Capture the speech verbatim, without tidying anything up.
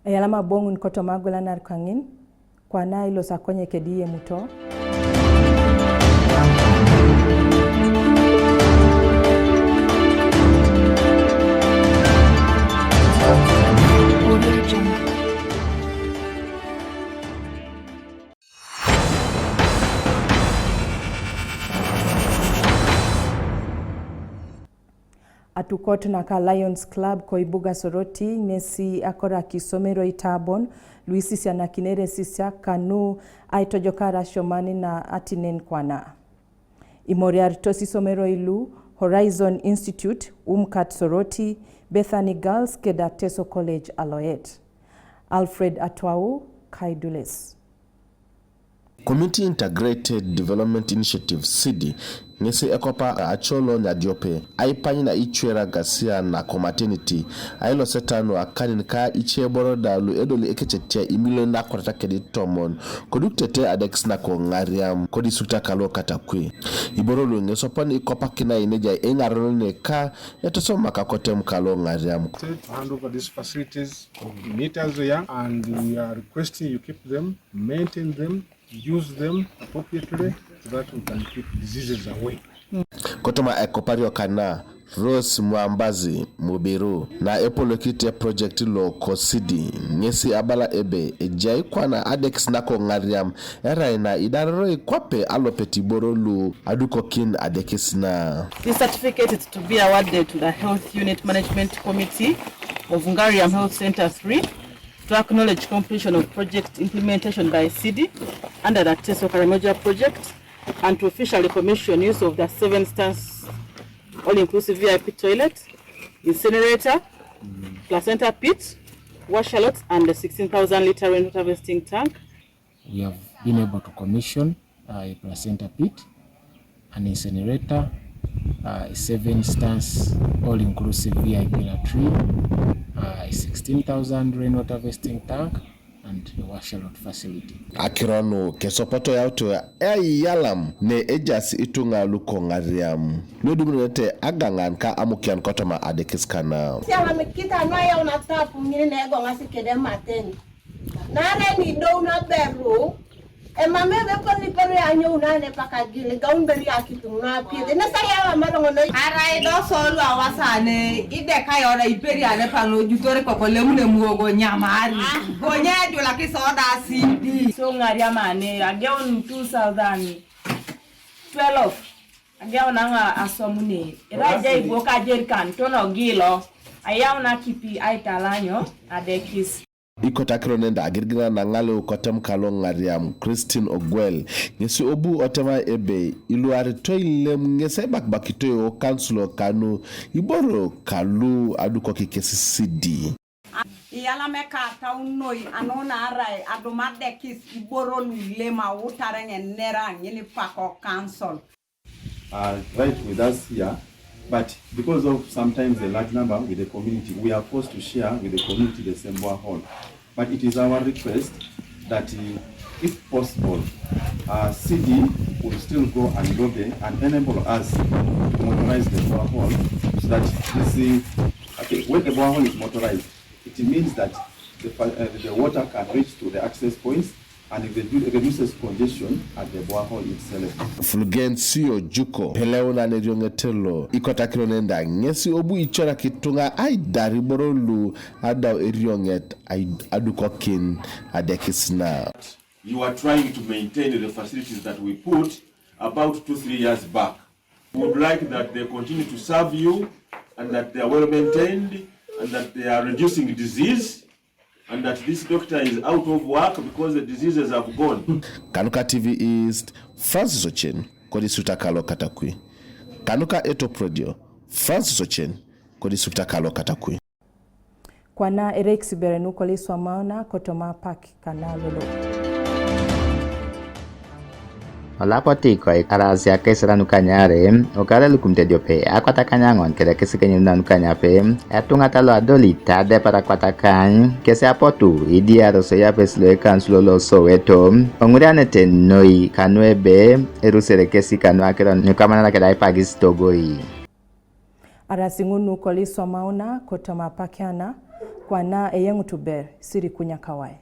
Eyalama aboŋun kotoma agwelanar kaŋin, kwana ilosa konye kedi yemuto. Atukot naka Lions Club koibuga Soroti ŋesi akorak isomero itabon luisisianakinere sisiak kanu aitojokar asioman na atinen kwana. Imoriaritos isomero ilu Horizon Institute, Umkat Soroti, Bethany Girls keda Teso College Aloet. Alfred Atwau, Kaidules. Community Integrated Development Initiative, sidi, ŋesi ekopa aco lo nyadiope aipany na icwera gasia nako maternity ailoseta nu akanin ka iceboro da lu edoli ekecetia imilion nakwatat kedi tomon koduk tete adekis nako ŋariam kodisukta kalo Katakwi. Iboro lu ŋesi opon ikopakinai nejai eiŋaronon neka etosomak kotem kalo ŋariam. To hand over these facilities in meters there, and we are requesting you keep them, maintain them, use them appropriately so that we can keep diseases away. Kotoma ekopario kana, Rose Mwambazi Mubiru na epolokite project lo kosidi ŋesi abala ebe ejai kwana adekis nako ŋariam erai na idaroroi kwape alopet iboro lu adukokin adekis na. This certificate is to be awarded to the Health Unit Management Committee of Ngariam Health Center three to acknowledge completion of project implementation by sidi under the Teso Karamoja project and to officially commission use of the seven stance all-inclusive V I P toilet, incinerator, placenta pit, washalot, and the sixteen thousand liter rainwater harvesting tank. We have been able to commission, uh, a placenta pit, an incinerator, uh, a seven stance all-inclusive V I P latrine, uh, a sixteen thousand rainwater harvesting tank, and a washalot facility. Akiro nu kesopoto yautu eyalam ne ejaas ituŋa luko ŋariam luedumunete agaŋan ka amukian kotoma adekis kana. Sialamikita nu ayau na tapu ŋini na egoŋasi kede mateni. Naarai nidou naberu, emam ebe poni poni anyou nane paka gili gaun beri akitum na piede. Nesa yala maroŋo noi. Arai do solu awasane ideka yona iperi ane pano jutore koko lemune muogo nyamari. Konye julaki soda sidi. So ŋariam ane ageun two thousand twelve. Ageun aŋa asomune. Era jai boka jerikan tono gilo. Ayau na kipi aitalanyo adekis. Ikotakiro nenda agirgina na ŋaleu kotem kalo ŋariam Christine Ogwel ŋesi obu otema ebe iluaritoi lem ŋesi ebakbakitoi o kansulo kanu iboro kalu adukokikesi sidi. Iyalame kataun noi anu naarai adum adekis iboro lulem autare ŋenera ŋini pako council. Are right with us here, but because of sometimes a large number with the community, we are forced to share with the community the same borehole. But it is our request that, uh, if possible, uh, C D will still go and lobby and enable us to motorize the borehole so that this, uh, okay, when the borehole is motorized, it means that the, fa- uh, the water can reach to the access points and it redu- reduces congestion at the borehole itself. Fulgencio Juko, peleuna nerioŋet lo ikotakino nenda ŋesi obu icorak ituŋa aidar iboro lu adau erioŋet ai- adukokin adekis na. You are trying to maintain the facilities that we put about two, three years back. We would like that they continue to serve you and that they are well maintained and that they are reducing disease and that this doctor is out of work because the diseases have gone. Kanuka T V East, Francis Ochen, kodisukta kalo Katakwi. Kanuka Etop Radio, Francis Ochen, kodisukta kalo Katakwi. Kwana ereikis ibere nu koliswamauna kotoma apak kana lolo. Olapotiko arasia kesira nukanyare okare lukumit ediope akwata kanyaŋon kere kesikenyin nanukanyape etuŋata loadolit adepar akwata kany kesi apotu idiaros oyapes loekansulo lo Soweto oŋurianete noi kanuebe erusere kesi kanuakiro nukamanara keda aipagis togoi. Arasi ŋun nu koliswamauna kotoma apak kana, Kwana eyeŋ tuber siri kunyakawae.